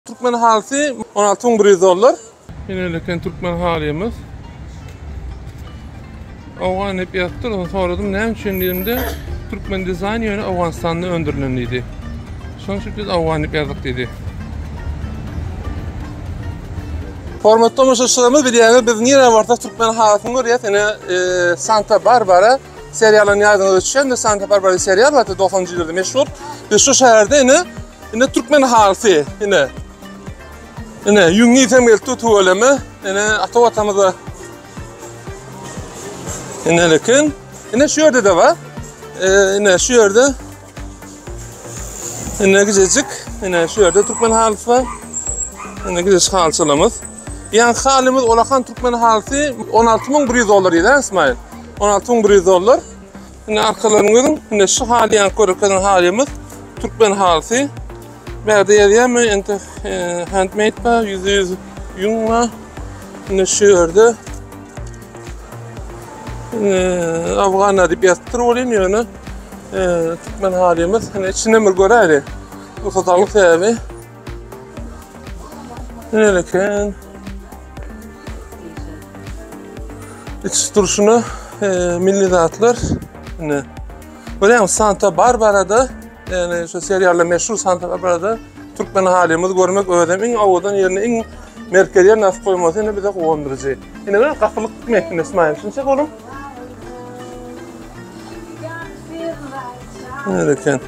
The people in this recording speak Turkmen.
Türkmen halysy 16100 dollar. Ine eken türkmen halymyz. Owgan diýip ýazypdyr. Ondan soradym näme üçin diýdimde türkmen dizaýn ýöne Owganystanda öndürilen diýdi. Şonuň üçin biz Owgan diýip ýazdyk diýdi. Hormatly tomaşaçylarymyz bilýäňiz biz nirä barsak türkmen halysyny görýäs. Ine e, Santa Barbara serialyny ýadyňyza düşýändir. Santa Barbara serial bardy 90-njy ýyllarda meşhur. Biz şu şäherde ine Ine türkmen halysy, ine. Ine ýüň diýsem gelip tüweleme. Ine ata watanymyza. Ine lekin. Ine şu ýerde de bar. Ee, ine şu ýerde. Ine gijejik. Ine şu ýerde türkmen halysy bar. Ine gijejik halyçalarymyz. Ýaňky halymyz Olakan türkmen halysy 16100 dollar diýdi, İsmail. 16100 dollar. Ine arkalaryny görüň. Ine şu haly ýaňky görkezen halymyz türkmen halysy. Bärde ýazýarmy? Ente e, handmade ba, 100 ýüň ba. Ine şu ýerde e, Afgana diýip ýazypdyr welin ýöne e, türkmen halymyz. Ine içinden bir göräýli. Rugsatlyk sebäbi. Ine eken. İç durşuna e, milli zatlar. Ine. Görýäňmi Santa Barbarada, ýani şu serialda meşhur Santa Barbarada türkmen halymyzy görmek özem iň owadan ýerine, iň merkezi ýerine asyp goýmasy ine bize guwandyryjy. Ine bir gapylyk mehne İsmail, şunu çek oğlum. Ine eken.